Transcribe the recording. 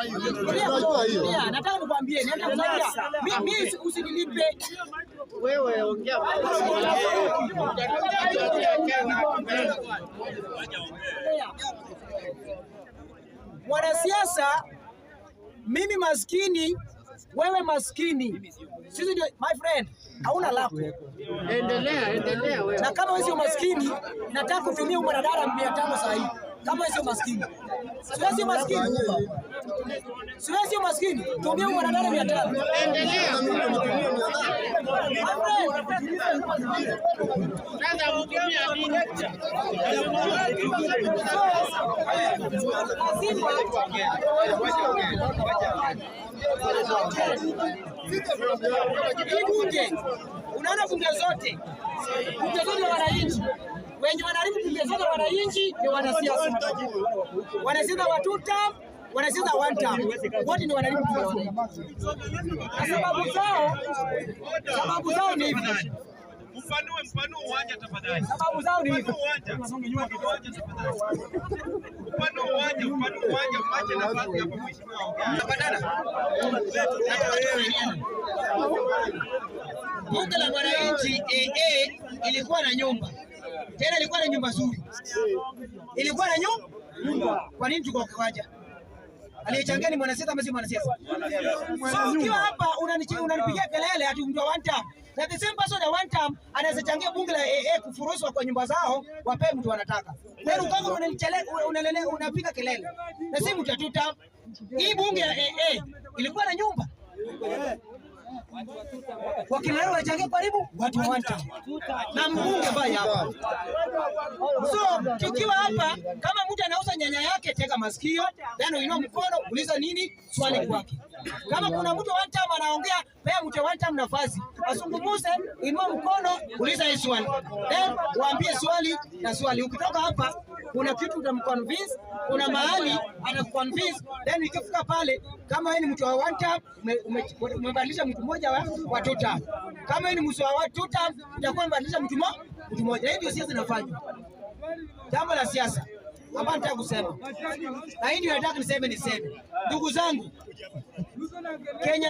Tunajua hiyo. Pia nataka nikwambie, nataka kusaidia. Mimi usinilipe. Wewe ongea. Mwanasiasa, mimi maskini, wewe maskini, sisi ndio my friend, hauna lako. Endelea, endelea wewe. Na kama wewe sio maskini, nataka kutumia mwanadada 500 saa hii. Kama wewe sio maskini, si wewe sio maskini, si wewe sio maskini, tumia mwanadada 500. Endelea. My friend, Sasa mtumia nini? Lazima hii bunge, unaona bunge zote za wananchi, wenye wanaharibu bunge zote za wananchi ni wanasiasa, wanasiasa wa two term, wanasiasa one term, wote ni wanaharibu bunge zote. Na sababu zao ni hivi, Mpanue, mpanue uwanja tafadhali. Sababu zao ni hivi. Mpanue uwanja. Mpanue uwanja tafadhali. Mpanue uwanja, mpanue uwanja, mwache nafasi hapo mheshimiwa aongee. Bunge la mwananchi AA ilikuwa na nyumba, tena ilikuwa na nyumba nzuri, ilikuwa na nyumba. Kwa nini tuko kiwanja? Aliyechangia ni mwanasiasa ama si mwanasiasa? So ukiwa hapa unanipigia kelele ati mtu wa one term, na the same person ya one term anaweza changia bunge la AA kufurushwa kwa nyumba zao, wape mtu wanataka. Wewe ukako unapiga kelele na si mtu ya two term. Hii bunge ya AA ilikuwa na nyumba wakina leo wachangia karibu watu wa one term na mbunge ambaye hapa. So tukiwa hapa, kama mtu anauza nyanya yake, tega masikio, then uinua mkono, uliza nini swali kwake. Kama kuna mtu one term anaongea, pea mtu one term nafasi azungumuze, inua mkono, uliza hii swali, then waambie swali na swali. Ukitoka hapa kuna kitu utamconvince, kuna mahali anakuconvince, then ikifika pale, kama wewe ni mtu wa one term, umebadilisha mtu mmoja wa two term. Kama wewe ni mtu wa two term, utakuwa umebadilisha mtu mmoja. Na hii ndio siasa inafanywa. Jambo la siasa ambayo nataka kusema, na hii ndio nataka niseme, ndugu zangu, Kenya